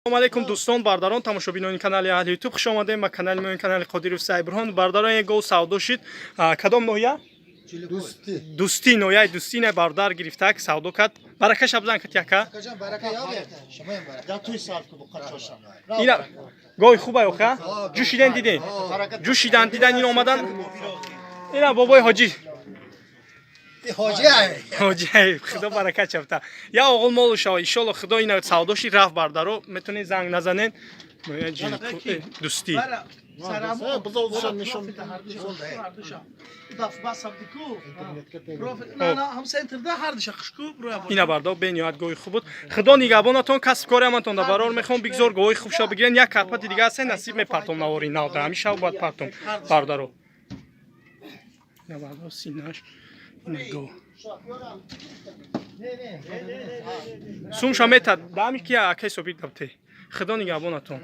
Салом алейкум, дӯстон, бардарон, тамошобинони канали Аҳли Ютуб, хуш омадем ба канали мо, канали Қодиров Сайбурҳон. Бардарон, як гов савдо шид. Кадом ноҳия? Дӯстӣ. Дӯстӣ, ноҳияи Дӯстӣ. Не, бардар гирифтак, савдо кард. Баракаша бизан, кати яка. Акаҷон, барака ёбед. Шумоям барака. Ина гови хубай оха, ҷӯшидан диден, ҷӯшидан дидан, ин омадан, ина бобои ҳоҷӣ. Ҳоҷи ай. Ҳоҷи, худо баракат шавта. Я оғул молу шава, иншолло. Худо ина савдо шид, рафт. Бардаро, метонед занг назанен. Ноҳияи Дӯстӣ. Ина бардо, бениҳоят гоҳи хуб буд. Худо нигаҳбонатон, касбкори ҳаматон да барор мехоҳам. Бигзор гоҳи хуб шава, бигирен. Як карпати дига ҳаст, насиб мепартом. Навори нав да ҳамин шав бояд партом, бародаро. Ина бардо, синаш, ина гоҳ сумша метад даами ки акай собит дабте. Худо нигаҳбонатон.